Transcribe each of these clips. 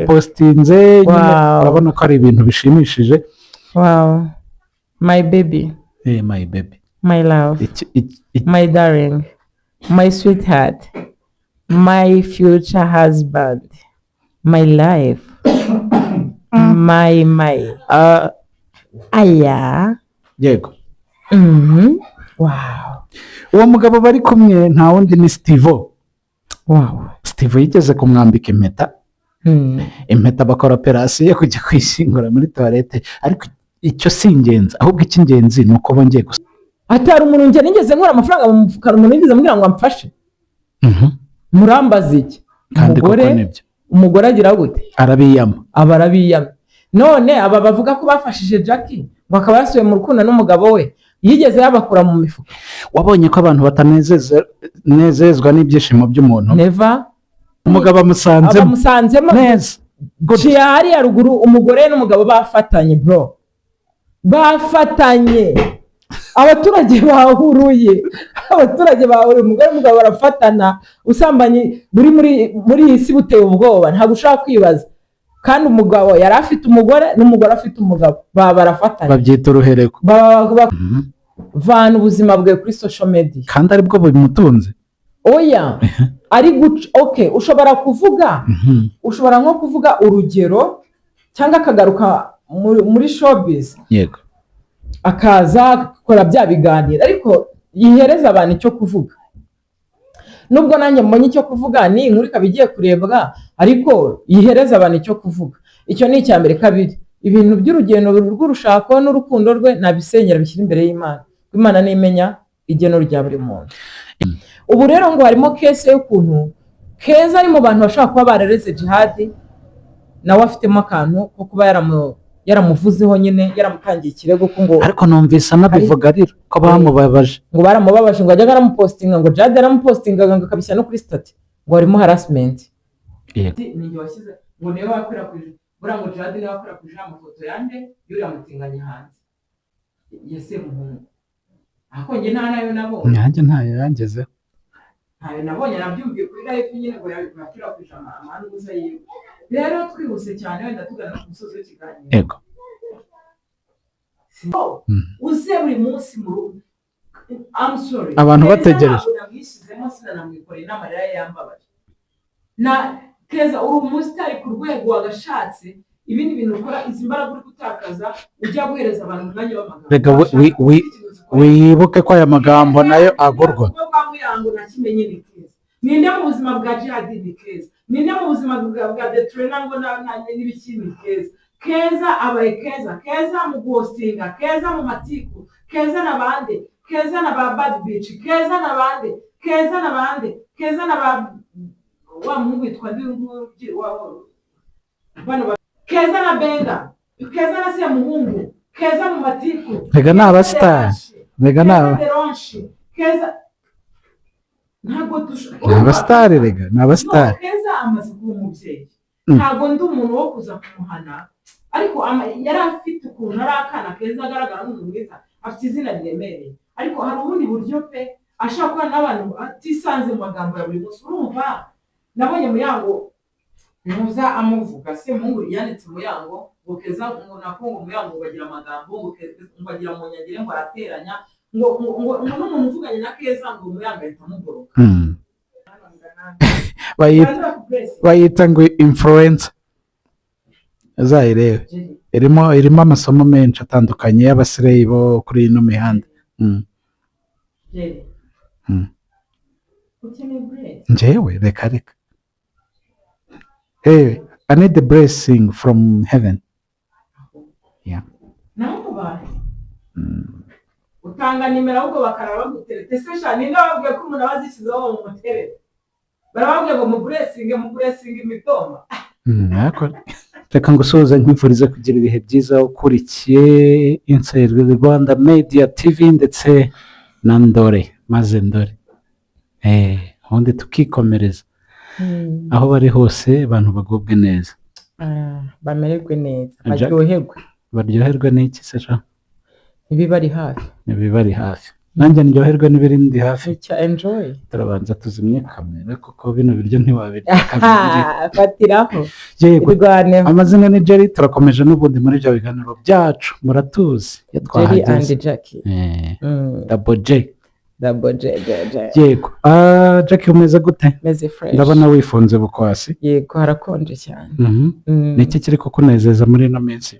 Yabipostinze nyine. Urabona ko ari ibintu bishimishije. Wow, my baby. Eh, my baby. My love. Iki My darling, my sweetheart, my future husband, my life, my Ah, aya. Yego. Wow. Uwo mugabo bari kumwe nta wundi, ni Stivo. Steve yigeze kumwambika impeta. Impeta bakora operasiyo yo kujya kwishyingura muri toilette, ariko icyo si ingenzi, ahubwo icy'ingenzi ni uko bongeye gusa. Atari umuntu njye nigeze nkura amafaranga mu mufuka, hari umuntu nigeze mbwira ngo amfashe? Murambaza iki? Kandi koko Umugore nibyo. Umugore agira gute? Arabiyama. Aba arabiyama. None aba bavuga ko bafashije Jackie ngo akaba yasubiye mu rukundo n'umugabo we, yigeze yabakura mu mifuka? Wabonye ko abantu batanezezwa n'ibyishimo by'umuntu? Never. Umugabo amusanzemo. Abamusanzemo. Neza. Good. Ciye hariya ruguru, umugore n'umugabo bafatanye, bro, bafatanye. Abaturage bahuruye, abaturage bahuruye, umugore n'umugabo barafatana. Ubusambanyi buri muri iyi si buteye ubwoba, ntabwo ushobora kwibaza. Kandi umugabo yari afite umugore n'umugore afite umugabo, baba barafatanye. Babyita uruhereko. Baba vana ubuzima bwawe kuri social media. Kandi aribwo bimutunze. Oya, ari guca. Okay, ushobora kuvuga, ushobora nko kuvuga urugero cyangwa akagaruka muri showbiz, akaza agakora bya biganiro, ariko yihereza abantu icyo kuvuga. Nubwo nanjye mbonye icyo kuvuga, ni inkuru ikaba igiye kurebwa, ariko yihereza abantu icyo kuvuga. Icyo ni icya mbere. Kabiri, ibintu by'urugendo rw'urushako n'urukundo rwe nabisenyera, bishyira imbere y'Imana. Imana nimenya igeno rya buri muntu. Ubu rero ngo harimo case y'ukuntu Keza ari mu bantu bashobora kuba barareze Jihadi, nawe afitemo akantu ko kuba yaramuvuzeho nyine, yaramutangiye ikirego ko ngo Ariko numvise anabivuga arira ko bamubabaje. Ngo baramubabaje, ngo ajyaga aramupostinga, ngo Jihadi yaramupostingaga, ngo akabishyira no kuri status, ngo harimo harassment. Ni njye washyize ngo niwe wakwirakwije buriya, ngo Jihadi niwe wakwirakwije amafoto yande y'uriya mutinganyi hanze ya Semuhungu, ariko njye nta nayo nabonye. Nanjye ntayo yangezeho. Ntayo nabonye, nabyumviye kuri live nyine, ngo yakwirakwije amanuza yiwe. Rero twihuse cyane, wenda tugana ku musozi w'ikiganiro. Uze buri munsi mu rugo, I'm sorry. Abantu Keza bategereje. ntabwo namwishyizemo, sinanamwikoreye inama rero yambabaje. Na Keza, uri umusitari ku rwego wagashatse ibindi bintu ukora. Izi mbaraga uri gutakaza ujya guhereza abantu umwanya w'amagambo. Rega wibuke ko aya magambo nayo agurwa. Ubwo bwa Muyango nakimenye ni Keza. Ninde mu buzima bwa Jihadi? Ni Keza. Ninde mu buzima bwa The Trainer ngo n'ibiki? Ni Keza. Keza abaye Keza, Keza mu guhostinga, Keza mu matiku, Keza na bande, Keza na ba Bad Bitch, Keza na bande, Keza na bande, Keza na ba wa muhungu witwa ndi bano Keza na Benga, Keza na Semuhungu, Keza mu matiku. Rega ni abasitari. Rega ni Keza aba Deronshi, Keza ntabwo Ni abasitari, rega ni abasitari. No, Keza amaze kuba umubyeyi. Ntabwo ndi umuntu wo kuza kumuhana, ariko yari afite ukuntu ari akana keza, agaragara nk'umuntu mwiza, afite izina riremereye, ariko hari ubundi buryo pe ashobora kuba n'abantu atisanze mu magambo ya buri munsi. Urumva, nabonye Muyango ntuza amuvuga, Semuhungu yanditse Muyango ngo Keza, ngo nako ngo Muyango ngo agira amagambo, ngo Keza ngo agira mu nyagire, ngo arateranya, ngo n'umuntu uvuganye na Keza ngo Muyango ahita amugoroka. Bayita ngo Influencer, uzayirebe. Irimo amasomo menshi atandukanye y'abasireyi bo kuri ino mihanda. Ukeneye bless? Njyewe? Reka reka. Hey, I need the blessing from heaven. Yeah. Naho mu bantu utanga nimero, ahubwo bakarara bagutereta. Ese sha, ninde wababwiye ko umuntu aba azishyizeho mu muterete? Barababwiye ngo mublessinge, mublessinge imitoma. Ariko reka ngusuhuze, nkwifurize kugira ibihe byiza ukurikiye Inside Rwanda Media TV ndetse na Ndore maze Ndore. Ubundi tukikomereza. Aho bari hose abantu bagubwe neza. Ah, bamererwe neza. Jack. Baryoherwe. Baryoherwe n'iki se sha? Ibibari hafi. Ibibari hafi. Nanjye ndyoherwe n'ibiri ndi hafi. Icyo enjoy. Turabanza tuzimye kamera, kuko bino biryo ntiwabirya kabiri. Fatiraho. Yego. Irwaneho. Amazina ni Jerry. Turakomeje n'ubundi muri ibyo biganiro byacu, muratuzi iyo Jerry and twahageze. Jackie. Double J. Double J J J. Yego. Jackie, umeze gute? Meze fresh. Ndabona wifunze bukwasi. Yego, harakonje cyane. Ni iki kiri kukunezeza muri ino minsi?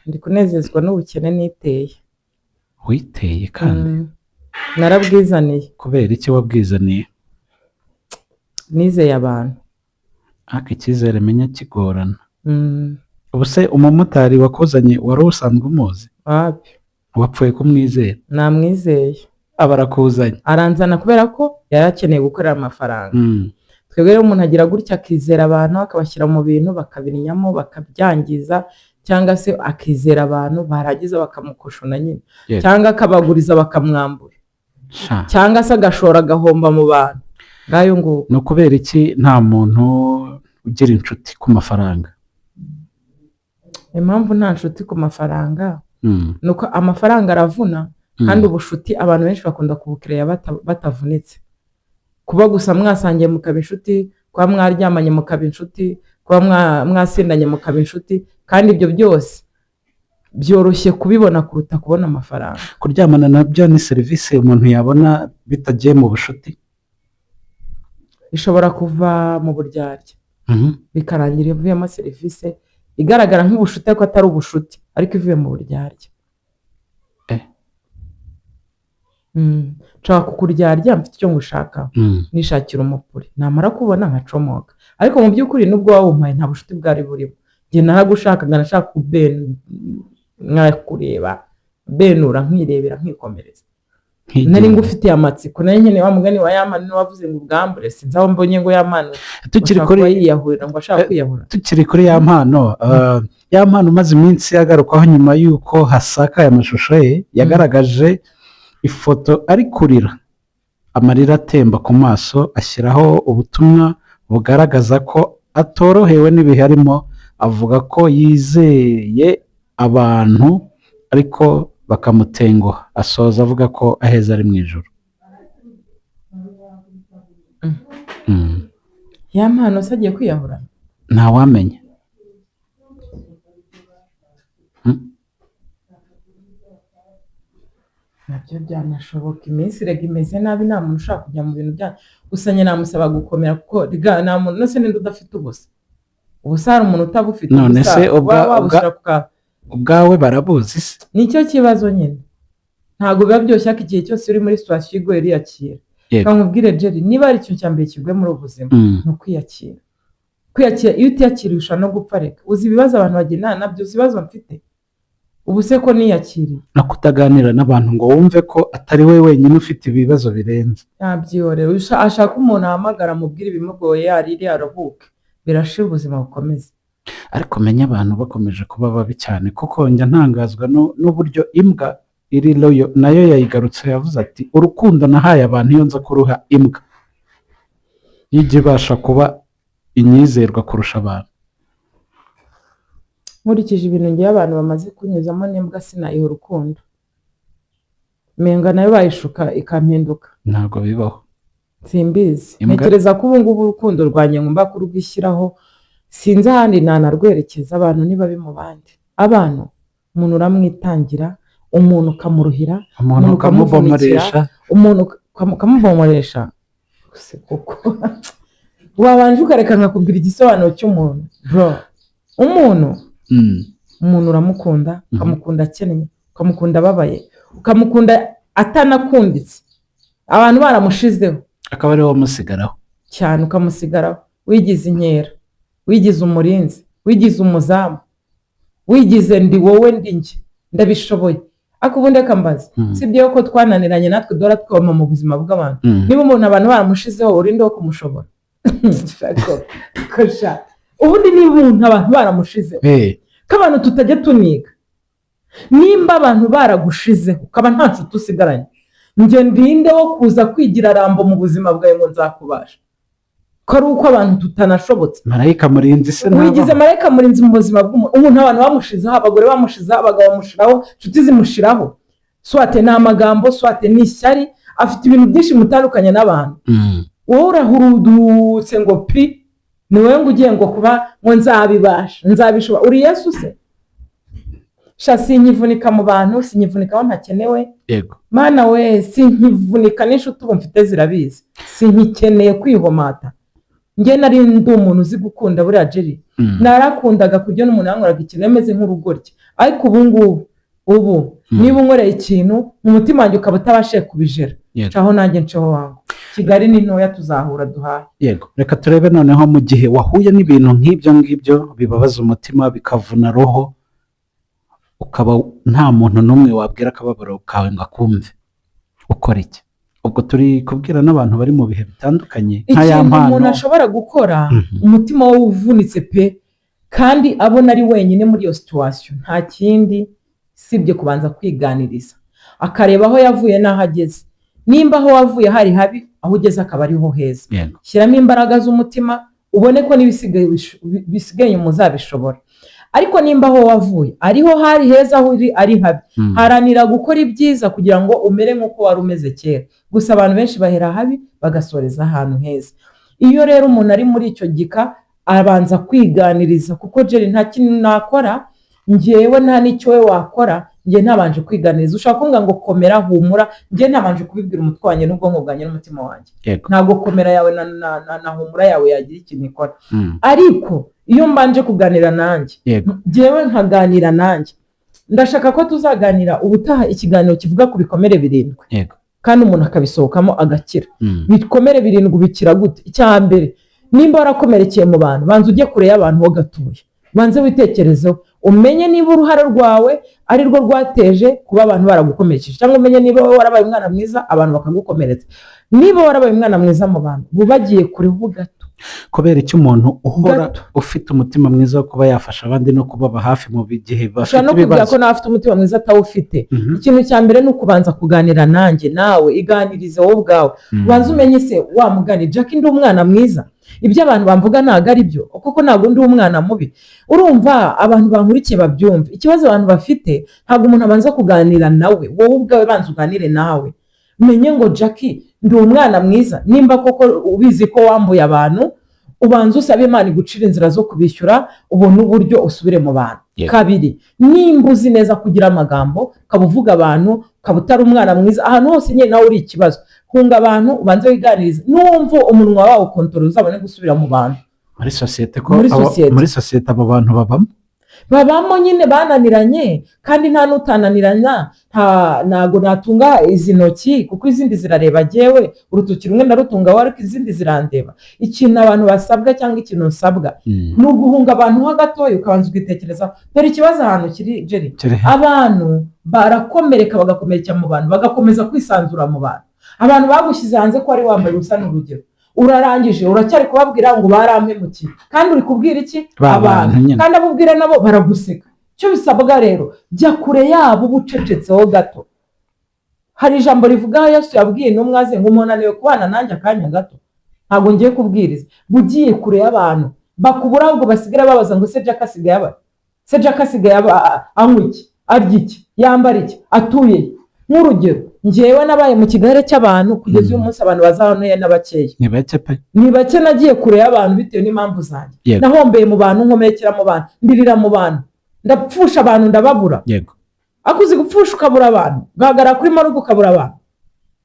Ndi kunezezwa n'ubukene niteye. Witeye kandi? Narabwizaniye. Kubera iki wabwizaniye? Nizeye abantu. Ariko icyizere menya kigorana. Ubu se umumotari wakuzanye wari usanzwe umuzi? Wapi. Wapfuye kumwizera? Namwizeye. Aba arakuzanye. Aranzana kubera ko yari akeneye gukorera amafaranga. Twebwe rero umuntu agira gutya akizera abantu, akabashyira mu bintu, bakabinyamo, bakabyangiza, cyangwa se akizera abantu barangiza bakamukoshona nyine, cyangwa akabaguriza bakamwambura, Sha. cyangwa se agashora agahomba mu bantu. Ngayo nguko. Ni ukubera iki nta muntu ugira inshuti ku mafaranga? Impamvu nta nshuti ku mafaranga ni uko amafaranga aravuna, kandi ubushuti abantu benshi bakunda kubukireya batavunitse. Kuba gusa mwasangiye mukaba inshuti, kuba mwaryamanye mukaba inshuti, kuba mwasindanye mukaba inshuti, kandi ibyo byose byoroshye kubibona kuruta kubona amafaranga. Kuryamana nabyo ni serivisi umuntu yabona bitagiye mu bushuti? Ishobora kuva mu buryarya, bikarangira ivuyemo serivisi igaragara nk'ubushuti ariko atari ubushuti, ariko ivuye mu buryarya. Nshobora kukuryarya mfite icyo ngushakaho, nishakira umupuri, namara kubona nkacomoka, ariko mu by'ukuri nubwo wawumpaye nta bushuti bwari burimo. Njye naragushakaga, nashaka nkakureba benura, nkirebera, nkikomereza. Nari ngufitiye amatsiko, nari nkeneye wa mugani wa Yamani wavuze ngo ubwambure. Sinzi aho mbonye ngo Yamani Tukiri ashaka kuri kuba yiyahurira, ngo ashaka kwiyahura. Tukiri kuri ya mpano, ya mpano umaze iminsi agarukwaho nyuma y'uko hasakaye amashusho ye yagaragaje ifoto ari kurira, amarira atemba ku maso, ashyiraho ubutumwa bugaragaza ko atorohewe n'ibihe arimo, avuga ko yizeye abantu ariko bakamutenguha, asoza avuga ko aheza ari mu ijoro. Ya mpano se agiye kwiyahura? Ntawamenya. Nabyo byanashoboka. Iminsi rega imeze nabi, nta muntu ushaka kujya mu bintu bya gusa. Njye namusaba gukomera, kuko rega nta muntu nose ninde udafite ubusa? Ubusa hari umuntu utabufite? None Ubusa se wabushyira ku ka ubwawe barabuzi se? Nicyo kibazo nyine, ntabwo biba byoroshye, ariko igihe cyose uri muri situation igoye uriyakira. Reka nkubwire Jerry, niba hari ikintu cya mbere kigoye muri ubu buzima, ni ukwiyakira. Kwiyakira, iyo utiyakiriye ushobora no gupfa. Reka, uzi ibibazo abantu bagendana nabyo? Uzi ibibazo mfite ubu se ko niyakiriye? No kutaganira n'abantu ngo wumve ko atari we wenyine ufite ibibazo birenze. Yabyihorera. Ashaka umuntu ahamagara, amubwire ibimugoye, yarire, aruhuke, birashira, ubuzima bukomeze. Ariko menya abantu bakomeje kuba babi cyane, kuko njya ntangazwa n'uburyo imbwa iri loyal nayo yayigarutse, yavuze ati: "Urukundo nahaye abantu, iyo nza kuruha imbwa ijya ibasha kuba inyizerwa kurusha abantu." Nkurikije ibintu ngiye abantu bamaze kunyuzamo n'imbwa, sinayiha urukundo, menga nayo bayishuka ikampinduka. Ntabwo bibaho. Simbizi. Imbwa- Ntekereza ko ubu ngubu urukundo rwanjye ngomba kurwishyiraho, sinzi ahandi nanarwerekeza. Abantu ni babi mu bandi. Abantu, umuntu uramwitangira, umuntu ukamuruhira, umuntu umuntu ukamuvunikira, ukamubomoresha. Umuntu ukamubomoresha. Gusa kuko wabanje ukareka nkakubwira igisobanuro cy'umuntu, bro. Umuntu, umuntu uramukunda, ukamukunda akennye, ukamukunda ababaye, ukamukunda atanakunditse, abantu baramushizeho. Akaba ariwe wamusigaraho. Cyane, ukamusigaraho wigize inkera, wigize umurinzi, wigize umuzamu, wigize ndi wowe, ndi njye, ndabishoboye. Ariko ubundi reka mbaze, sibyo ko twananiranye natwe duhora twoma mu buzima bw'abantu? Niba umuntu abantu baramushizeho, urinde wo kumushobora? Kosha. Ubundi niba umuntu abantu baramushizeho, ko abantu tutajya tuniga, nimba abantu baragushizeho ukaba nta nshuti usigaranye, njye ndinde wo kuza kwigira Rambo mu buzima bwawe ngo nzakubasha, ko ari uko abantu tutanashobotse? Marayika murinzi se Wigize ntabaho? marayika murinzi mu buzima bw'umuntu. Umuntu abantu bamushizeho, abagore bamushizeho, abagabo bamushiraho, inshuti zimushiraho. Soit ni amagambo, soit ni ishyari, afite ibintu byinshi mutandukanye n'abantu. Wowe urahurudutse ngo pi, ni wowe ngo ugiye ngo kuba ngo nzabibasha, nzabishobora. Uri Yesu se? Sha, sinkivunika mu bantu, sinkivunika aho ntakenewe. Mana we, sinkivunika n'inshuti ubu mfite zirabizi, sinkikeneye kwihomata. Njye nari ndi umuntu uzi gukunda buriya, Jerry. Narakundaga kurya n'umuntu yankoraga ikintu ameze nk'urugoryi, ariko ubu ngubu ubu niba unkoreye ikintu mu mutima wanjye ukaba utabashije kubijera, caho nanjye nceho wangu. Kigali ni ntoya, tuzahura duhahe. Yego, reka turebe noneho mu gihe wahuye n'ibintu nk'ibyo ngibyo bibabaza umutima, bikavuna roho, ukaba nta muntu n'umwe wabwira akababaro kawe ngo akumve, ukora iki? Ubwo turi kubwira n'abantu bari mu bihe bitandukanye nka ya Ikintu mpano. umuntu ashobora gukora, umutima we uvunitse pe, kandi abona ari wenyine muri iyo situation, nta kindi usibye kubanza kwiganiriza, akareba aho yavuye n'aho ageze. Nimba aho wavuye hari habi, aho ugeze akaba ariho heza, shyiramo imbaraga z'umutima, ubone ko n'ibisigaye bisigaye inyuma uzabishobora. Ariko nimba aho wavuye ariho hari heza, aho uri ari habi, haranira gukora ibyiza kugira ngo umere nk'uko wari umeze kera. Gusa abantu benshi bahera habi bagasoreza ahantu heza. Iyo rero umuntu ari muri icyo gika, abanza kwiganiriza, kuko Jerry, nta kintu nakora njyewe, nta n'icyo we wakora njye ntabanje kwiganiriza. Ushobora kumbwira ngo komera, humura, njye ntabanje kubibwira umutwe wanjye n'ubwonko bwanjye n'umutima wanjye, ntabwo komera yawe na humura yawe yagira ikintu ikora. Ariko iyo mbanje kuganira nanjye, njyewe nkaganira nanjye, ndashaka ko tuzaganira ubutaha ikiganiro kivuga ku bikomere birindwi, kandi umuntu akabisohokamo agakira. Ibikomere birindwi bikira gute? Icya mbere, nimba warakomerekeye mu bantu, banza ujye kure y'abantu ho gatoya, banze witekerezeho, umenye niba uruhare rwawe ari rwo rwateje kuba abantu baragukomerekeje, cyangwa umenye niba wowe warabaye umwana mwiza abantu bakagukomeretsa. Niba warabaye umwana mwiza mu bantu, bubagiye kure ho gato. Kubera icyo umuntu uhora Gato. ufite umutima mwiza wo kuba yafasha abandi no kubaba hafi mu gihe bafite Ushobora no kubwira ibibazo ko nawe afite umutima mwiza atawufite. Ikintu cya mbere ni ukubanza kuganira nanjye. Nawe iganirize wowe ubwawe, ubanze umenye se wa mugani, Jack, ndi umwana mwiza? Ibyo abantu bamvuga ntabwo ari byo kuko ntabwo ndi umwana mubi. Urumva, abantu bankurikiye babyumve, ikibazo abantu bafite, ntabwo umuntu abanza kuganira nawe. Wowe ubwawe banza uganire nawe, umenye ngo Jack, ndi umwana mwiza. Nimba koko ubizi ko wambuye abantu, ubanza usabe Imana igucira inzira zo kubishyura, ubone uburyo usubire mu bantu. Kabiri, nimba uzi neza kugira amagambo, ukaba uvuga abantu, ukaba utari umwana mwiza ahantu hose nyine, nawe uri ikibazo, hunga abantu, ubanze wiganirize, numva umunwa wawe control, uzabone gusubira mu bantu. Muri sosiyete ko Muri sosiyete. Muri sosiyete abo bantu babamo. Babamo nyine, bananiranye, kandi nta n'utananirana. Ntago natunga izi ntoki kuko izindi zirareba jyewe. Urutoki rumwe ndarutunga wowe, ariko izindi zirandeba. Ikintu abantu basabwa cyangwa ikintu nsabwa ni uguhunga abantu ho gatoya, ukabanza ukitekerezaho. Dore ikibazo ahantu kiri, Jerry. Kiri he? Abantu barakomereka, bagakomerekera mu bantu, bagakomeza kwisanzura mu bantu. Abantu bagushyize hanze ko wari wambaye ubusa, ni urugero, urarangije uracyari kubabwira ngo barampemukiye, kandi uri kubwira iki? Ba bantu nyine. Kandi abo ubwira nabo baraguseka. Icyo bisabwa rero, jya kure yabo, uba ucecetseho gato. Hari ijambo rivuga Yesu yabwiye intumwa ze ngo umuntu ananiwe kubana nanjye akanya gato, ntabwo ngiye kubwiriza. Ugiye kure y'abantu bakubura, ahubwo basigara babaza ngo se Jack asigaye aba, se Jack asigaye aba anywa iki, arya iki, yambara iki, atuye he? Nk'urugero, njyewe nabaye mu kigare cy'abantu kugeza uyu munsi, abantu baza hano na bakeya. Ni bake pe. Ni bake. Nagiye kure y'abantu bitewe n'impamvu zanjye. Nahombeye mu bantu, nkomerekera mu bantu, ndirira mu bantu, ndapfusha abantu, ndababura. Ariko uzi gupfusha ukabura abantu, ugahagarara kuri morgue ukabura abantu,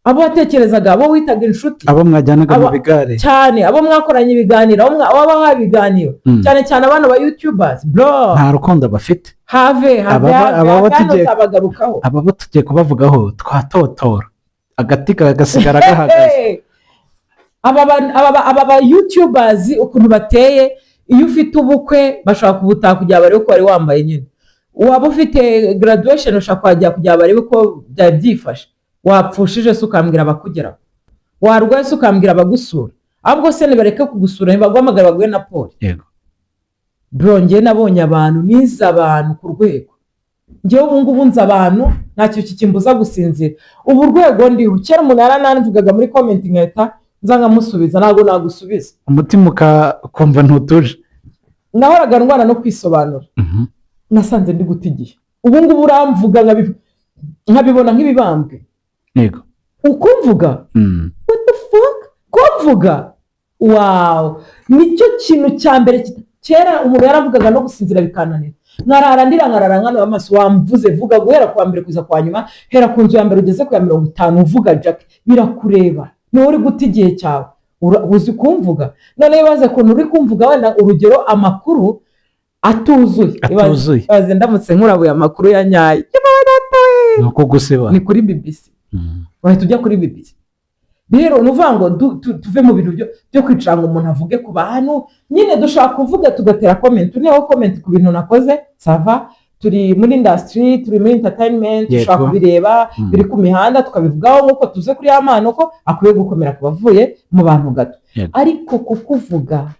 abo watekerezaga, abo witaga inshuti, Abo mwajyanaga mu bigare. Cyane, abo mwakoranye ibiganiro, abo wabahaye ibiganiro, cyane cyane abana ba youtubers, bro. Nta rukundo bafite. Have have. Have. Aba bo have hano, nzabagarukaho. Aba bo tugiye kubavugaho twatotora agati kagasigara gahagaze. Hey! Aba ba youtubers ukuntu bateye, iyo ufite ubukwe bashobora kubutaha kugira barebe ko wari wambaye nyine. Waba ufite graduation, ushobora kuhajya kugira barebe ko byari byifashe. Wapfushije se ukambwira abakugeraho, warwaye se ukambwira abagusura. Ahubwo se nibareke kugusura, ntibaguhamagara baguhe na pole. Bro, njye nabonye abantu, nize abantu ku rwego. Njyewe ubu ngubu nzi abantu, nta kintu kikimbuza gusinzira. Ubu urwego ndiho, kera umuntu yarananvugaga muri comment nkahita nza nkamusubiza, ntabwo nagusubiza. Umutima ukumva ntutuje. Nahoraga ndwana no kwisobanura. Nasanze ndi guta igihe. Ubu ngubu uramvuga nkabi Nkabibona nk'ibibambwe. Ukumvuga, what the fuck, kumvuga, wow, nicyo kintu cya mbere. Kera umuntu yaravugaga no gusinzira bikananira, nkarara ndira, nkarara nkana amaso. Wamvuze, vuga guhera ku wa mbere kugeza ku wa nyuma, hera ku nzu ya mbere ugeze ku ya 50, uvuga Jack, birakureba, niwe uri guta igihe cyawe. Uzi kumvuga, noneho ibaze ukuntu uri kumvuga, wenda urugero amakuru atuzuye. Atuzuye. Ibaze ndamutse nkurabuye amakuru ya nyayo. Ni uko gusiba. Ni kuri BBC. Wahita ujya kuri BBC. Rero ni ukuvuga ngo tuve mu bintu byo kwicara ngo umuntu avuge ku bantu. Nyine dushobora kuvuga tugatera comment, niba comment ku bintu nakoze, ça va, turi muri industry, turi muri entertainment, dushobora kubireba, biri ku mihanda tukabivugaho nk'uko tuze kuri ya mpano ko akwiye gukomera ku bavuye mu bantu gato. Ariko kukuvuga,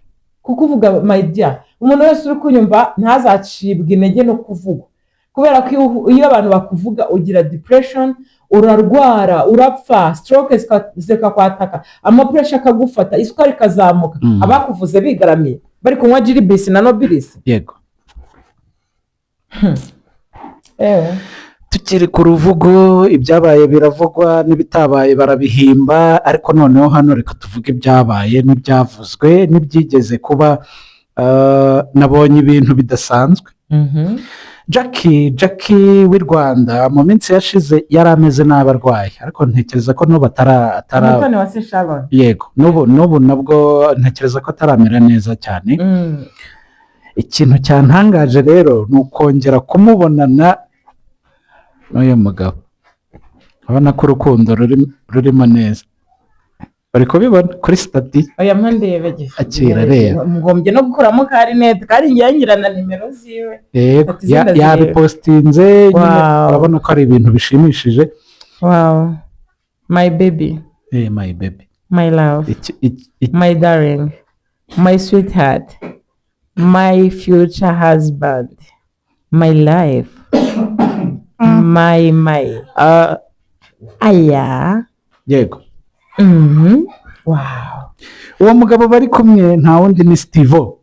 my dear, umuntu wese uri kunyumva ntazacibwe intege no kuvugwa, kubera ko iyo abantu bakuvuga ugira depression, urarwara, urapfa, stroke zikakwataka, amapressure akagufata, isukari ikazamuka. Abakuvuze bigaramiye bari kunywa jiribisi na nobilisi. Ewe. Tukiri ku ruvugo, ibyabaye biravugwa n'ibitabaye barabihimba, ariko noneho hano reka tuvuge ibyabaye n'ibyavuzwe n'ibyigeze kuba. Nabonye ibintu bidasanzwe. Jackie w'i Rwanda mu minsi yashize yari ameze nabi, arwaye, ariko ntekereza ko n'ubu atara Umutoni wa se Sharon. Yego, n'ubu nabwo ntekereza ko ataramera neza cyane. Ikintu cyantangaje rero ni ukongera kumubonana n'uyu mugabo. Urabona ko urukundo rurimo neza, bari kubibona kuri status. Oya, mpandebe. Akira, reba. Ngombye no gukuramo ka rinete, kandi ngira ngira na nimero ziwe. Ati izina zireba. Yabipositinze nyine. Urabona ko ari ibintu bishimishije. Wow, my baby. My baby. My love. My darling, my sweetheart, my future husband, my life, my aya. Wow. Uwo mugabo bari kumwe nta wundi, ni Stivo.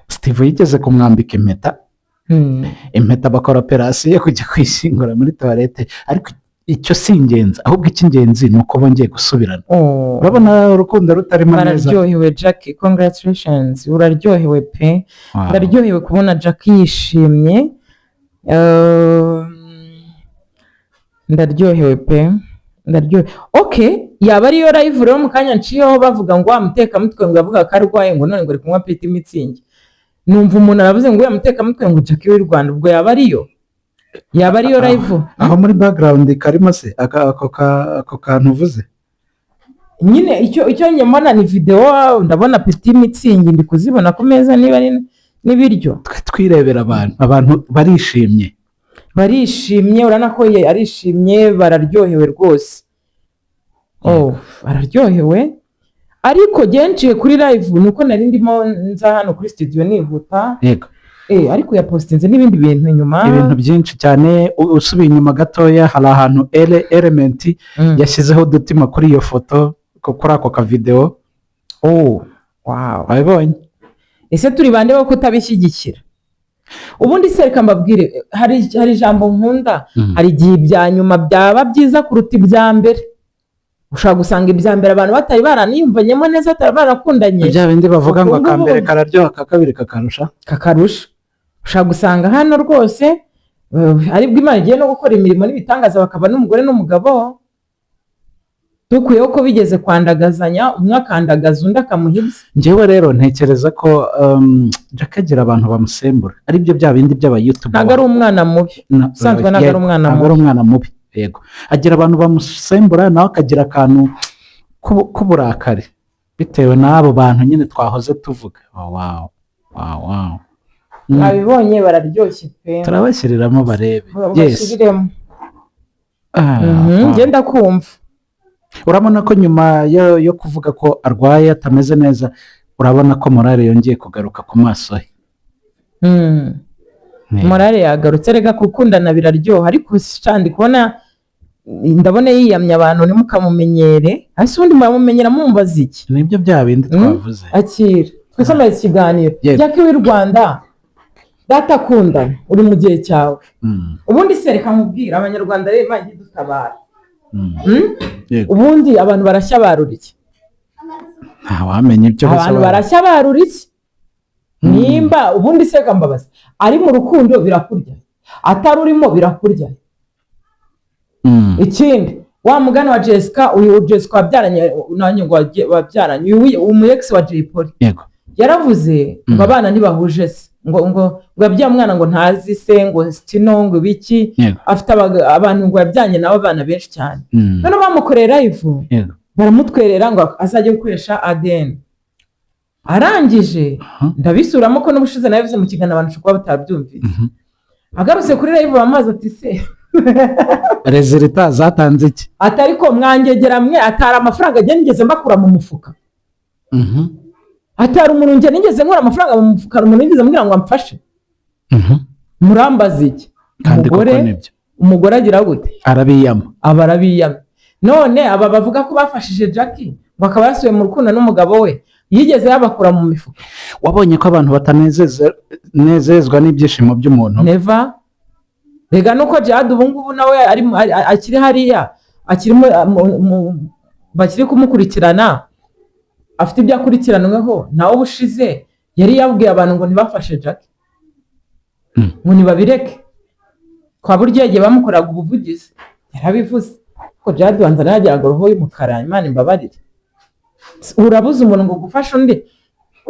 Stivo yigeze kumwambika impeta. Impeta bakora operasiyo yo kujya kwishyingura muri toilette, ariko icyo si ingenzi, ahubwo icy'ingenzi ni uko bongeye gusubirana. Oh. Urabona urukundo rutarimo neza. Bararyohewe. Jackie, congratulations, uraryohewe pe. Ndaryohewe kubona Jackie yishimye. Ndaryohewe pe, ndaryohewe. Okay, yaba ariyo live rero mu kanya nciyeho bavuga ngo wa mutekamutwe ngo yavuga ko arwaye, ngo none ngo ari kunywa Petit Mützig. Numva umuntu aravuze ngo uriya mutekamutwe ngo Jackie w'u Rwanda, ubwo yaba ariyo live. Aho muri background karimo se ako kantu uvuze? Nyine icyo njye mbona ni videwo, ndabona Petit Mützig, ndi kuzibona ku meza, niba ari n'ibiryo. Twe twirebera abantu barishimye. Barishimye, urabona ko ye arishimye, bararyohewe rwose. Oh, bararyohewe. Ariko ngiye kuri live ni uko nari ndimo nza hano kuri studio nihuta. Ariko yapositinze n'ibindi bintu inyuma. Ibintu byinshi cyane. Usubiye inyuma gatoya hari ahantu Element yashyizeho udutima kuri iyo foto, kuri ako kavidewo. Oh wow. Wabibonye? Ese turi bande bo kutabishyigikira? Ubundi se reka mbabwire, hari ijambo nkunda. Hari igihe ibya nyuma byaba byiza kuruta ibya mbere. Ushobora gusanga ibya mbere abantu batari baraniyumvanyemo neza, batari barakundanye. Bya bindi bavuga ngo Ubu ngubu- akambere kararyoha, aka kabiri kakarusha. Kakarusha. Ushobora gusanga hano rwose aribwo Imana igiye no gukora imirimo n'ibitangaza, bakaba n'umugore n'umugabo. Dukuyeho ko bigeze kwandagazanya, umwe akandagaza undi akamuha ibye. Njyewe rero ntekereza ko Jack agira abantu bamusembura, aribyo bya bindi by'abayoutuber. Ntabwo ari umwana mubi. Usanzwe ntabwo ari umwana Ntabwo ari mubi. umwana mubi, yego. Agira abantu bamusembura, nawe akagira akantu k'uburakari bitewe n'abo bantu nyine twahoze tuvuga. Wow. Mwabibonye, bararyoshye pe. Turabashyiriramo barebe, yes. Bashyiriremo. Ah, wow. Ngenda kumva. Urabona ko nyuma yo kuvuga ko arwaye atameze neza, urabona ko morale yongeye kugaruka ku maso he. Morale yagarutse. Rega gukundana biraryoha, ariko ndi kubona, ndabona yiyamye abantu, ntimukamumenyere. Ese ubundi muramumenyera mumbaza iki? Nibyo bya bindi twavuze. Akira, twikomeze ikiganiro. Yego. Jackie w'i Rwanda, Data akundana uri mu gihe cyawe. Ubundi se reka nkubwire, Abanyarwanda rero Imana ijye idutabara. Ubundi abantu barashya barura iki? Ntawamenya ibyo Abantu basobanura. barashya barura iki? Nimba ubundi se reka mbabaze, ari mu rukundo birakurya, atari urimo birakurya. Ikindi, wa mugani wa Jessica, uyu Jessica wabyaranye nanjye ngo wabyaranye uyu umu ex wa Jay Polly, yaravuze ngo abana ntibahuje se, ngo yabyaye umwana ngo ntazi se, ngo kino ngo ibiki. Afite abantu ngo yabyanye nabo abana benshi cyane. Noneho bamukoreye live, baramutwerera ngo azajye gukoresha ADN. Arangije, ndabisuramo ko n'ubushize nabivuze mu kiganiro, abantu bashobora kuba batabyumvise. Agarutse kuri live bamaze ati se Résultat zatanze iki? Ati ariko mwangegera mwe, atari amafaranga njye nigeze mbakura mu mufuka, atari umuntu njye nigeze nkura amafaranga mu mufuka, hari umuntu nigeze mbwira ngo amfashe? Murambaza iki? Kandi koko Umugore, nibyo. umugore agira gute? Arabiyama. Aba arabiyama. None aba bavuga ko bafashije Jackie ngo akaba yasubiye mu rukundo n'umugabo we, yigeze yabakura mu mifuka? Wabonye ko abantu batanezezwa n'ibyishimo by'umuntu. Never. Rega nuko Jihad ubu ngubu nawe akiri hariya, akiri bakiri kumukurikirana, afite ibyo akurikiranweho. Nawe ubushize yari yabwiye abantu ngo ntibafashe Jackie, ngo ntibabireke kwa buryo yagiye bamukoraga ubuvugizi, yarabivuze ko Jihad wanza nawe yagiraga roho y'umukara. Imana imbabarire, urabuza umuntu ngo gufasha undi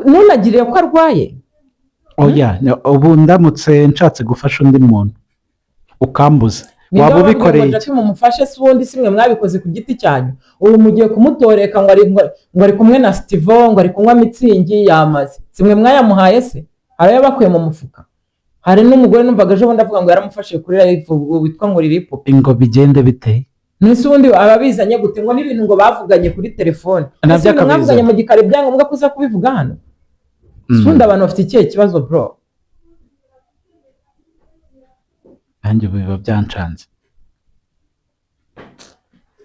ntunagire ko arwaye. Oya, ubu ndamutse nshatse gufasha undi muntu ukambuza, Ninde waba wababwiye ngo ubikoreye iki? Jackie mumufashe se? Ubundi si mwe mwabikoze ku giti cyanyu? Ubu mugiye kumutoreka ngo ari kumwe na Stivo, ngo ari kunywa Mützig yamaze. Si mwe mwayamuhaye se? Hari ayo bakuye mu mufuka? Hari n'umugore numvaga ejo bundi avuga ngo yaramufashe kuri live witwa ngo Lilipo. Ngo bigende bite? Nese ubundi ababizanye gute ngo n'ibintu ngo bavuganye kuri telefone? Nabyo Ese ibintu akabizana. mwavuganye mu gikari byangombwa kuza kubivuga hano? Ubundi abantu bafite ikihe kibazo, bro? Nanjye ubu biba byancanze.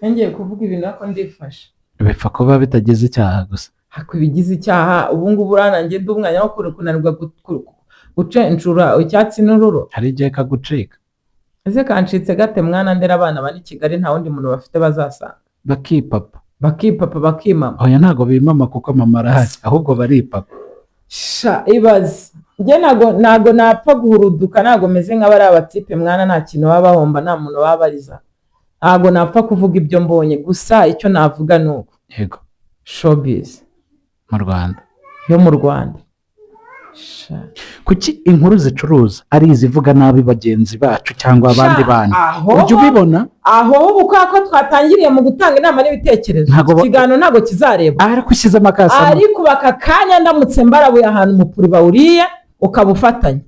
Ngiye kuvuga ibintu ariko ndifashe. Bipfa kuba bitagize icyaha gusa. Hako ibigize icyaha ubu ngubu uranange ndi umwanya wo kunanirwa gucencura icyatsi n'ururo. Hari igihe kagucika. Ese kancitse gate mwana? Ndera abana bari i Kigali, nta wundi muntu bafite bazasanga. Bakipapa. Bakipapa, bakimama. Oya, ntabwo bimama kuko mama arahari, ahubwo baripapa. Sha, ibaze, njye ntago napfa guhuruduka, ntago meze nk'abari abatipe mwana, nta kintu baba bahomba, nta muntu baba bariza. Ntago napfa kuvuga ibyo mbonye gusa, icyo navuga ni uko showbiz Mu Rwanda. yo mu Rwanda. Sha. Kuki inkuru zicuruza ari izivuga nabi bagenzi bacu cyangwa abandi Sha, bantu? Aho Ujya ubibona? Aho ubu kubera ko twatangiriye mu gutanga inama n'ibitekerezo, ikiganiro ntabwo kizarebwa. Ariko ushyizemo akasamo. Ariko aka kanya ndamutse mbarabuye ahantu umupuri bawuriye ukaba ufatanye,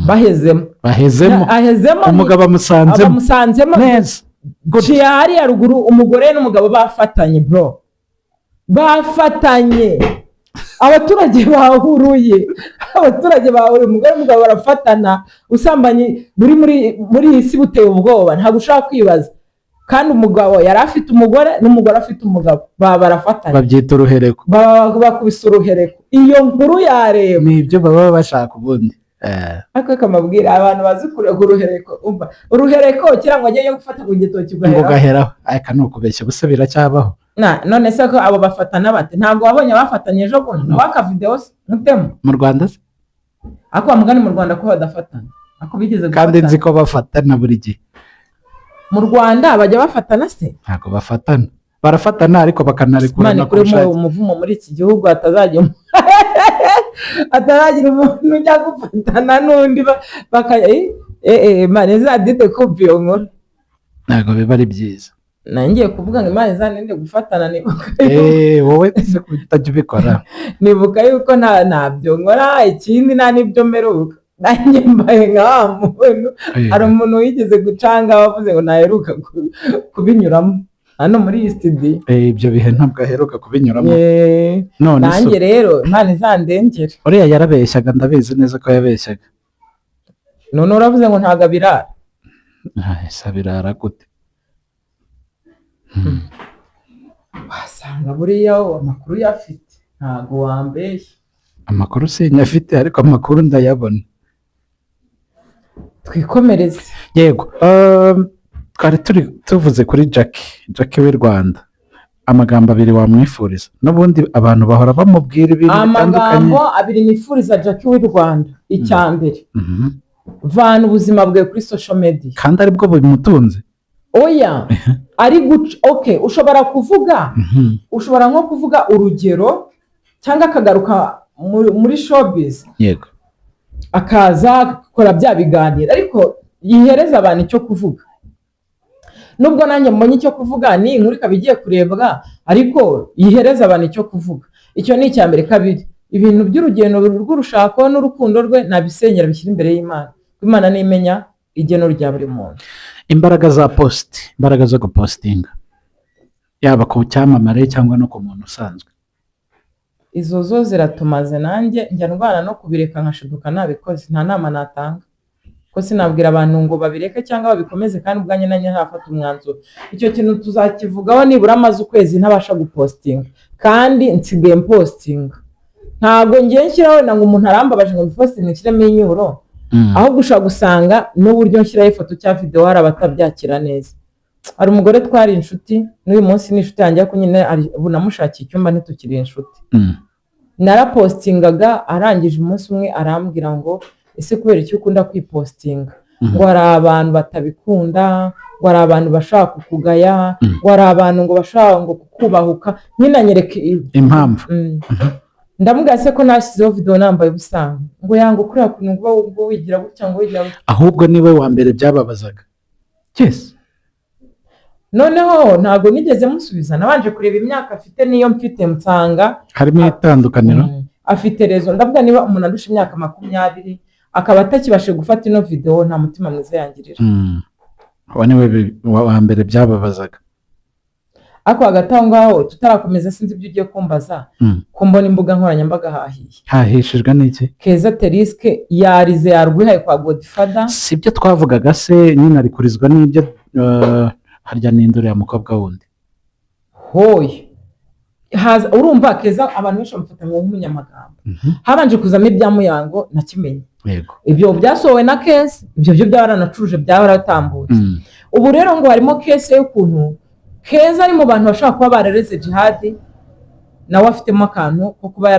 bahezemo. Bahezemo. Ahezemo. Umugabo amusanzemo. Abamusanzemo. Neza. Good. Ciye hariya ruguru, umugore n'umugabo bafatanye, bro, bafatanye. Abaturage bahuruye, abaturage bahuruye, umugore n'umugabo barafatana. Ubusambanyi buri muri iyi si buteye ubwoba, ntabwo ushobora kwibaza. Kandi umugabo yari afite umugore n'umugore afite umugabo, baba barafatanye. Babyita uruhereko. Baba bakubise uruhereko, iyo nkuru yareba. Ni ibyo baba bashaka ubundi. Ariko akamabwira abantu bazi kurega uruhereko, umva uruhereko kera ngo ajye gufata ku gitoki Ngo ugaheraho. Ugaheraho, ariko ni ukubeshya, ubusa biracyabaho. Na none se ko abo bafatana bate? Ntabwo wabonye abafatanye ejo bundi waka video se mutemo? Mu Rwanda se? Ariko wa mugani mu Rwanda ko badafatana, ariko bigeze Kandi nzi gufatana. ko bafatana buri gihe. Mu Rwanda bajya bafatana se? Ntabwo bafatana, barafatana ariko Imana bakanarekurana ku ikuremo bushake. umuvumo muri iki gihugu, hatazagira umuntu ujya gufatana n'undi baka Imana izadinde kumva iyo nkuru. Ntabwo biba ari byiza. Nangiye kuvuga ngo Imana izaninde gufatana, nibuka Wowe se ko utajya ubikora? Nibuka yuko ntabyo nkora, ikindi nta n'ibyo mperuka. Nanjye mbaye nka wa muntu. Hari umuntu wigeze gucanga wavuze ngo ntaheruka kubinyuramo hano muri iyi studio. Ibyo bihe ntabwo aheruka kubinyuramo. None se Nanjye rero Imana izandengere. Uriya yarabeshyaga, ndabizi neza ko yabeshyaga. None uravuze ngo ntabwo abirara. Ah, ese abirara gute? Wasanga buriya amakuru yafite, ntabwo wambeshya. Amakuru sinyafite, ariko amakuru ndayabona. Twikomereze. Yego, twari turi tuvuze kuri Jackie w'i Rwanda. Amagambo abiri wamwifuriza, n'ubundi abantu bahora bamubwira ibintu bitandukanye. Amagambo abiri nifuriza Jackie w'i Rwanda, icya mbere, vana ubuzima bwawe kuri social media. Kandi aribwo bimutunze. Oya, ari guca, okay, ushobora kuvuga, ushobora nko kuvuga urugero, cyangwa akagaruka muri showbiz, akaza agakora bya biganiro, ariko yihereza abantu icyo kuvuga. Nubwo nanjye mbonye icyo kuvuga, ni inkuru ikaba igiye kurebwa, ariko yihereza abantu icyo kuvuga. Icyo ni icya mbere. Kabiri, ibintu by'urugendo rw'urushako n'urukundo rwe nabisenyera, bishyira imbere y'Imana, kuko Imana nimenya igeno rya buri muntu. Imbaraga za post, imbaraga zo gupostinga, yaba ku cyamamare cyangwa no ku muntu usanzwe. Izo zo ziratumaze. Nanjye njya ndwana no kubireka, nkashiduka nabikoze. Nta nama natanga, ko sinabwira abantu ngo babireke cyangwa babikomeze, kandi ubwanjye nanjye ntafata umwanzuro. Icyo kintu tuzakivugaho nibura amaze ukwezi ntabasha gupostinga, kandi nsigaye mpostinga. Ntabwo ngiye nshyiraho wenda ngo umuntu arambabaje ngo mbipostinge nshyiremo inyuro, ahubwo ushobora gusanga n'uburyo nshyiraho ifoto cyangwa videwo hari abatabyakira neza. Hari umugore twari inshuti, n'uyu munsi ni inshuti yanjye, ariko nyine ubu namushakiye icyumba, ntitukiri inshuti. Narapostingaga, arangije umunsi umwe arambwira ngo: "Ese kubera iki ukunda kwipostinga?" Ngo hari abantu batabikunda, ngo hari abantu bashaka kukugaya, ngo hari abantu ngo bashaka ngo kukubahuka nyine, anyereka Impamvu. Ndamubwira: "Se ko nashyizeho video nambaye ubusa?" Ngo yanga kuriya kuntu ngo uba wigira gutya, ngo wigira gutya. Ahubwo niwe wa mbere byababazaga, yes. Noneho ntabwo nigeze musubiza. Nabanje kureba imyaka afite n'iyo mfite, nsanga harimo itandukaniro. Afite raison. Ndavuga niba umuntu andusha imyaka 20 akaba atakibashe gufata ino video, nta mutima mwiza yangirira. Uwo niwe wa mbere byababazaga. Ariko hagati aho ngaho tutarakomeza, sinzi ibyo ugiye kumbaza, ko mbona imbuga nkoranyambaga hahiye. Hahishijwe n'iki? Keza Terisike yarize, yarwihaye kwa Godfather. Si ibyo twavugaga se nyine? Ari kurizwa n'ibyo, harya n'induru ya mukobwa wundi. Hoye haza, urumva Keza abantu benshi bamufata nk'umunyamagambo. Habanje kuzamo ibya Muyango na Kimenyi. Ibyo byasohowe na Keza, ibyo byo byaranacuruje, byaratambutse. Ubu rero ngo harimo case y'ukuntu Keza ari mu bantu bashobora kuba barareze Jihadi, nawe afitemo akantu ko kuba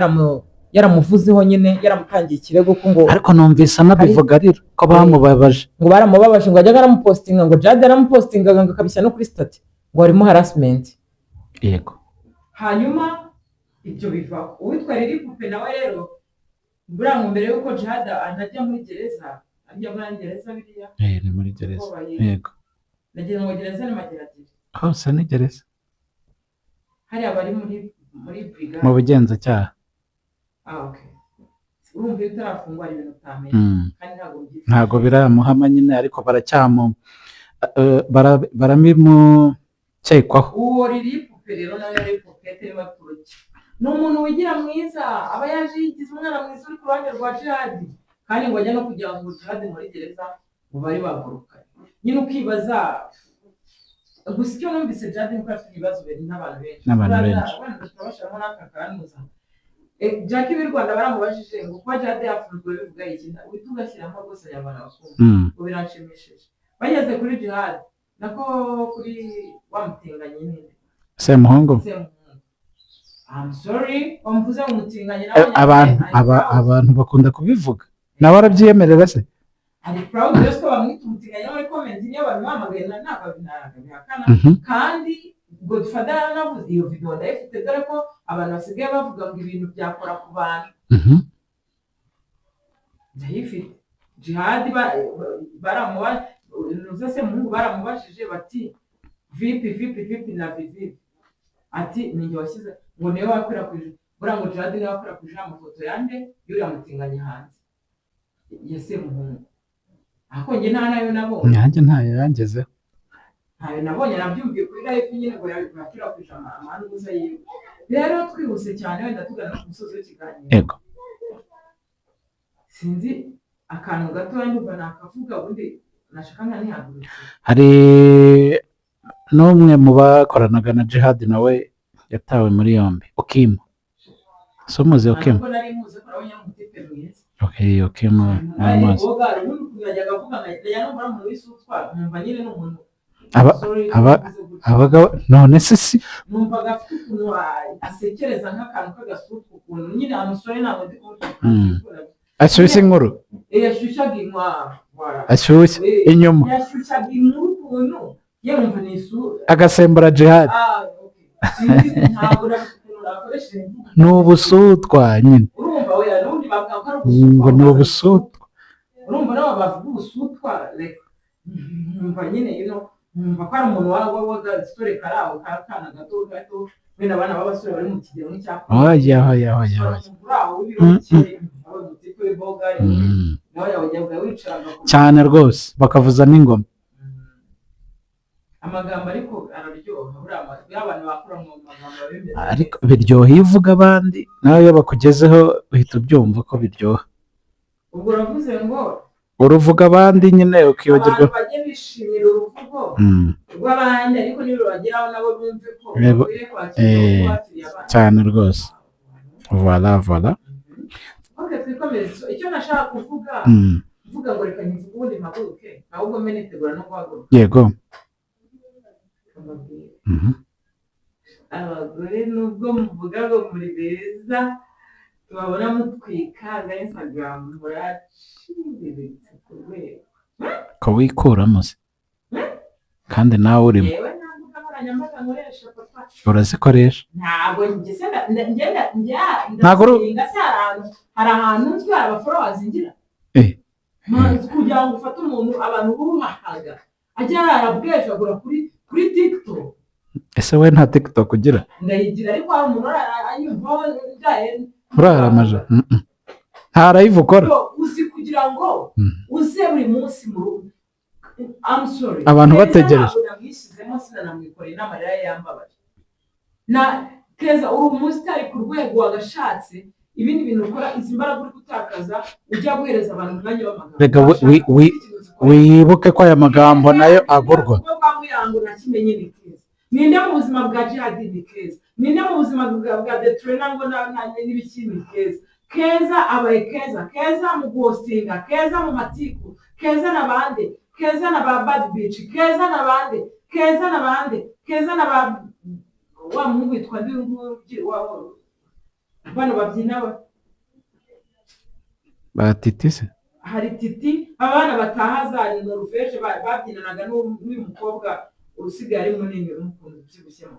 yaramuvuzeho nyine, yaramutangiye ikirego ko ngo Ariko numvise anabivuga arira ko bamubabaje. Ngo baramubabaje, ngo ajyaga aramupostinga, ngo Jihadi yaramupostingaga, ngo akabishyira no kuri status, ngo harimo harassment. Hanyuma ibyo bivaho. Uwitwa Lili Pupe nawe rero, buriya ngo mbere y'uko Jihad anajya muri gereza, ajya muri gereza biriya. Ni muri gereza. Nagira ngo gereza ni Mageragere. Hose ni gereza. Hariya bari muri brigade. Mu bugenzacyaha. Ah, okay. Urumva iyo utarafungwa hari ibintu utamenya, kandi ntabwo ubyifuza. Ntabwo biramuhama nyine, ariko baracyamu baramimukekwaho. Uwo Lili Pupe rero nawe yari pupete y'abaturage, ni umuntu wigira mwiza, aba yaje yigize umwana mwiza uri ku ruhande rwa Jihadi, kandi ngo ajya no kugira ngo Jihadi muri gereza ngo bari bagurukanye nyine. Ukibaza gusa icyo numvise, Jihadi nuko afite ibibazo n'abantu benshi. N'abantu benshi. Wenda turabashiramo n'aka kanuza. Jackie w'i Rwanda baramubajije ngo kuba Jihadi yafunzwe bivuga iki? Uhita ugashyiramo rwose, Abanyarwanda bakumva ngo biranshimishije. Bageze kuri Jihadi, nako kuri wa mutinganyi nyine. Semuhungu. Semuhungu, I'm sorry, bamuvuze ngo umutinganyi. Abantu abantu bakunda kubivuga, nawe arabyiyemerera se? Ari proud rero ko bamwita umutinganyi no muri comment niyo babimuhamagaye, ntabwo bihakana. Kandi Godfather yaranavuze, iyo video ndayifite, dore ko abantu basigaye bavuga ngo ibintu byakora ku bantu. Ndayifite. Jihadi baramuba nuza Semuhungu baramubajije bati: "Vipi, vipi, vipi na vipi?" Ati: "Ninjye washyize," ngo niwe wakwirakwije, buriya ngo Jihadi niwe wakwirakwije amafoto yande y'uriya mutinganyi hanze ya Semuhungu. Ariko njye nta nayo nabonye. Nanjye ntayo yangezeho. Ntayo nabonye, nabyumviye kuri live nyine ngo yakwirakwije amanuza yiwe. Rero twihuse cyane, wenda tugana ku musozi w'ikiganiro. Sinzi, akantu gatoya ndumva nakavuga, ubundi nashaka nkanihagurukira. Hari n'umwe mu bakoranaga na Jihad nawe yatawe muri yombi, Okimu. Si umuzi Okimu? Ntabwo nari muzi ko nabonye umutipe mwiza. Okay, okay, amazi. Bogari ubundi ukuntu yajyaga avuga nkajya numva ari umuntu w'isutwa, nkumva nyine ni umuntu. Sorry, mvuze gutya. Abagabo none se si Numvaga afite ukuntu asekereza nk'akantu k'agasutwa ukuntu nyine amusore, ntabwo ndi kuvuga. Ashyushya inkuru. Yashyushyaga inkwa, voilà. Ashyushya inyuma. Yashyushyaga inkuru ukuntu ye wumva ni isura. Agasembura Jihad. Ah, okay. Sinzi, ntabwo nabuze ukuntu nakoresheje imvugo. Ni ubusutwa nyine. Urumva we n'ubundi bavuga ko ari ubusutwa. Ngo ni ubusutwa. Urumva nabo bavuga ubusutwa, like nkumva nyine nkumva ko ari umuntu w'agasore kari aho k'akana gato gato, wenda abana b'abasore bari mu kigero nk'icya Oya, oya, oya, oya. Uri aho w'ibiro bike, bogari nawe yawujyaga wicaraga Cyane rwose, bakavuza n'ingoma. Amagambo ariko araryoha buriya, buriya abantu bakura mu magambo bimeze. Ariko biryoha iyo uvuga abandi, nawe iyo bakugezeho uhita ubyumva ko biryoha. Ubwo uravuze ngo uruvuga abandi nyine ukibagirwa. Abantu bajye bishimira uruvugo rw'abandi, ariko nirubageraho nabo bumve ko bakwiye kwakira uko bakiriye abandi. Cyane rwose, voilà, voilà. Ok, twikomereze. So, icyo nashaka kuvuga, mvuga ngo reka nkivuge ubundi mpaguruke, ahubwo mbe nitegura no guhaguruka. Mbabwire. Abagore, nubwo muvuga ngo muri beza, tubabona mutwika za Instagram, muraciriritse ku rwego. Ko wikuramo se kandi nawe urimo? Yewe, nta mbuga nkoranyambaga nkoresha, papa. Urazikoresha. Ntabwo njye se ngenda njya Ntabwo ndasenga se, hari ahantu nzwi, hari abafollowers ngira? Kugira ngo ufate umuntu abantu bubahaga ajya arabwejagura kuri TikTok. Ese we nta TikTok ugira? Ndayigira, ariko hari umuntu anyumvaho ndaye. Urara amaja. Nta live ukora? Bro, uzi kugira ngo uze buri munsi mu rugo, I'm sorry. Abantu Keza bategereje. ntabwo namwishyizemo, sinanamwikoreye n'amarira ye yambabaje. Na Keza, uri umusitari ku rwego wagashatse ibindi bintu ukora. Izi mbaraga uri gutakaza ujya guhereza abantu umwanya w'amagambo. Rega wibuke ko aya magambo nayo agurwa. Ubwo bwa Muyango na Kimenyi ni Keza. Ninde mu buzima bwa Jihadi ni Keza? Ninde mu buzima bwa The Trainer ngo n'ibiki ni Keza? Keza abaye Keza, Keza mu guhostinga, Keza mu matiku, Keza na bande, Keza na ba Bad Bitch, Keza na bande, Keza na bande, Keza na ba wa muhungu witwa ndi nguyu bano babyina Batiti se? Hari Titi, abana bataha za Noruveje babyinanaga n'uyu mukobwa usigaye ari munini n'ukuntu ubyibushyemo,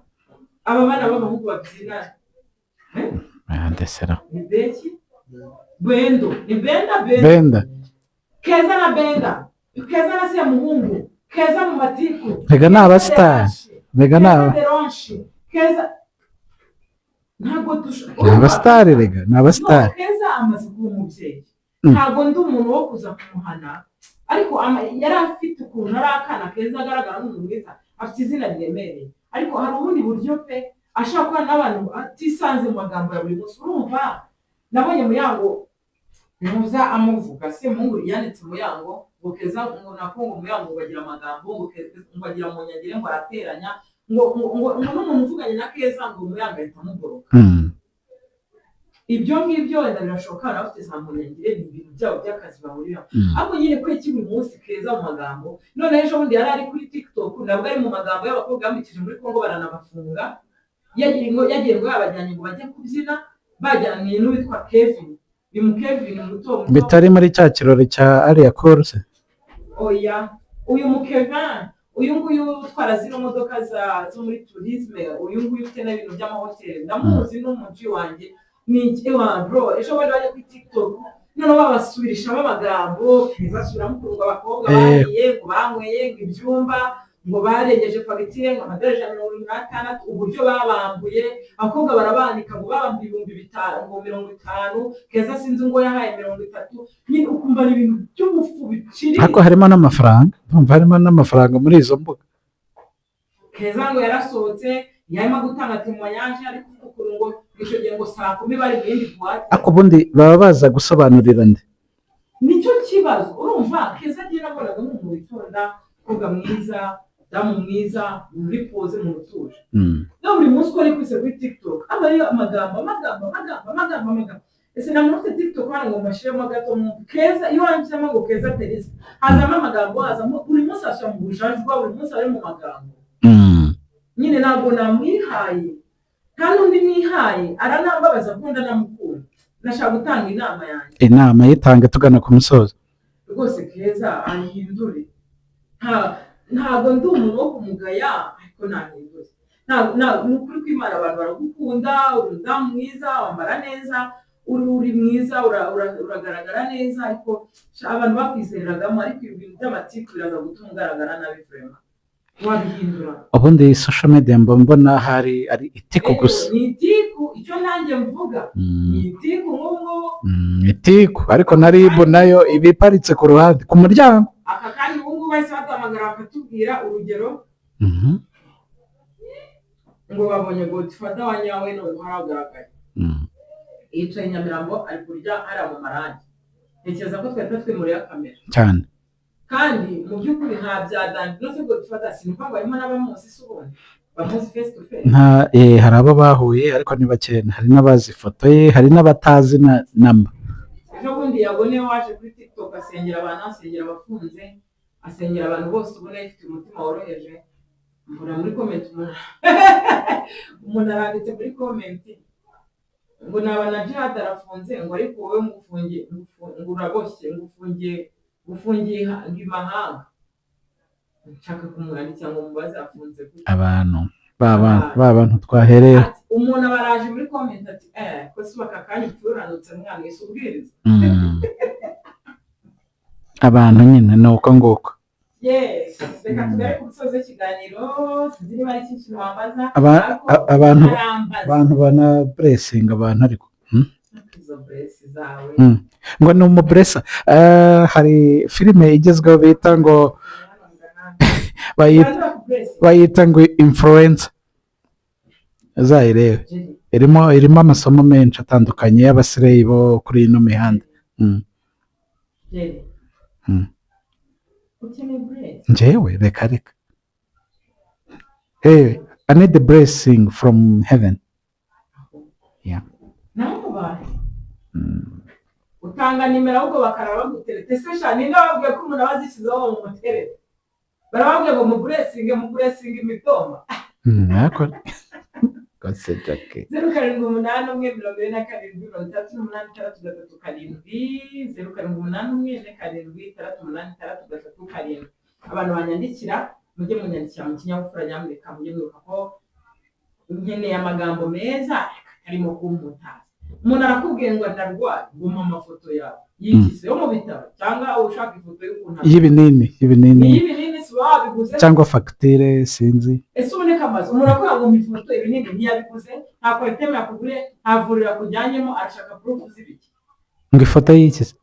aba bana b'abahungu babyina. Ndesera. Ni Beki Bendo, ni Benda, Benda. Benda. Keza na Benda, Keza na Semuhungu, Keza mu matiku. Rega ni abasitari, rega ni Keza aba Deronshi, Keza ntabwo Ni abasitari, rega ni abasitari. No, Keza amaze kuba umubyeyi. Ntabwo ndi umuntu wo kuza kumuhana, ariko yari afite ukuntu ari akana keza, agaragara nk'umuntu mwiza, afite izina riremereye, ariko hari ubundi buryo pe ashobora kubana n'abantu atisanze mu magambo ya buri munsi. Urumva, nabonye Muyango ntuza amuvuga, Semuhungu yanditse Muyango ngo Keza, ngo nako ngo Muyango ngo agira amagambo, ngo Keza ngo agira mu nyagire, ngo arateranya, ngo n'umuntu uvuganye na Keza ngo Muyango ahita amugoroka. Ibyo ngibyo wenda birashoboka, abantu bafite za munyangire, ni ibintu byabo by'akazi bahuriramo. Ariko nyine ko buri munsi Keza mu magambo, none ejo bundi yari ari kuri TikTok, nabwo ari mu magambo y'abakobwa bambikije muri Kongo baranabafunga, yagiye ngo yabajyanye ngo bajye kubyina, bajyanye n'uwitwa Kevin, ni mu Kevin muto muto. Bitari muri cya kirori cya ariya course? Oya, uyu mu Kevin, uyu nguyu utwara zino modoka zo muri tourisme, uyu nguyu ufite n'ibintu by'amahoteli, ndamuzi, n'umuji wanjye ni ewa bro. Ejo bundi bajya kuri TikTok, noneho babasubirishamo amagambo, basubiramo ukuntu abakobwa bariye, ngo banyweye, ngo ibyumba, ngo barengeje fagitire, ngo amadorari 176, uburyo babambuye abakobwa, barabanika ngo babambuye 5000, ngo 50, Keza sinzi ngo yahaye 30, nyine ukumva ni ibintu by'ubufu biciriritse. Ariko harimo n'amafaranga, ndumva harimo n'amafaranga muri izo mbuga. Keza ngo yarasohotse, yarimo gutanga témoignage, ari kuvuga ukuntu ngo icyo gihe ngo saa 10 bari mu yindi boîte. Ariko ubundi baba baza gusobanurira nde? Nicyo kibazo. Urumva, Keza agiye, nabonaga nk'umuntu witonda, umukobwa mwiza, damu mwiza, muri pose, umuntu utuje. No buri munsi uko ari kwise kuri TikTok aba ariyo amagambo, amagambo, amagambo, amagambo, amagambo. Ese nta muntu ufite TikTok hano ngo mbashiremo gato mu Keza? Iyo wanditsemo ngo Keza Teresa, hazamo amagambo, hazamo buri munsi ashyira mu bujajwa, buri munsi ari mu magambo. Nyine ntabwo namwihaye, nta n'undi mwihaye, aranambabaza kuko ndanamukunda. Nashaka gutanga inama yanjye. Inama yitange tugana ku musozo. Rwose Keza ahindure. Ntabwo ndi umuntu wo kumugaya, ariko nahindure. Ni ukuri kw'Imana, abantu baragukunda, uri umudamu mwiza, wambara neza, uri mwiza, uragaragara neza, ariko sha, abantu bakwizereragamo, ariko ibi bintu by'amatiku biraza gutuma ugaragara nabi. Vraiment wabihindura. Ubundi social media mba mbona hari ari itiku gusa. Ni itiku, icyo nanjye mvuga ni itiku nk'ubu ngubu. Itiku, ariko na RIB nayo iba iparitse ku ruhande ku muryango. Aka kanya ubu ngubu bahise baduhamagara bakatubwira urugero ngo babonye Godfather wa nyawe, none haragaragaye. Yicaye i Nyamirambo, ari kurya hariya mu marangi. Ntekereza ko twari twimuriye kamera. Cyane. Kandi mu by'ukuri nta bya danger. No se Godfather sinuko ngo harimo n'abamuzi se ubundi bamuzi face to face? Nta, hari abo bahuye ariko ni bake. Hari n'abazi ifoto ye, hari n'abatazi na namba. Ejo bundi Yago niwe waje kuri TikTok asengera abantu, asengera abafunze, asengera abantu bose, ubona yifite umutima woroheje. Mbona muri comment umuntu aranditse muri comment ngo naba na Jihad arafunze, ngo ariko wowe ngufungiye, ngo uraboshye, ngufungiye, ngufungiye ngo imahanga. Nshaka kumwandikira ngo mubaze afunze gute. Abantu ba bantu twahereye. Ati, umuntu aba araje muri comment ati ko si aka kanya upfuye uranutse mwana wese ubwiriza. Abantu nyine ni uko nguko. Yes, reka tugare ku musozo w'ikiganiro. Sinzi niba ari ikindi kintu wambaza, ariko abantu arambaza. Abantu bana blessinga abantu ariko. Izo bless zawe. Ngo ni umublesser. Hari filime igezweho bita ngo bayita ngo Influencer, uzayirebe. Irimo amasomo menshi atandukanye y'abasireyi bo kuri ino mihanda. Ukeneye bless? Njyewe reka reka. Hey, I need the blessing from heaven. Yeah. Nawe mu bantu utanga nimero ahubwo bakaraba bagutereta. Ese sha, ninde wababwiye ko umuntu aba azishyizeho ngo mumuterete? Barababwiye ngo mublessinge, mublessinge imitoma. Ariko Gose Jackie. 0781 47 68 637, 0781478637. Abantu banyandikira, mujye munyandikira mu kinyabupfura nyamuneka. Mujye mwibuka ko nkeneye amagambo meza arimo kumputaza. Umuntu arakubwiye ngo ndarwaye, guma amafoto yawe yikise yo mu bitaro, cyangwa ushaka ifoto y'ukuntu Y'ibinini, y'ibinini. Y'ibinini si wabiguze? Cyangwa fagitire, sinzi. Ese uboneka amazu umuntu akubwira ngo mpa ifoto ibinini, ntiyabiguze, nta Coartem yakuguriye, nta vuriro yakujyanyemo, arashaka proof z'ibiki? Ngo ifoto y'iki se?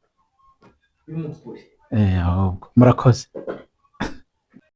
Bimukure. Ahubwo murakoze.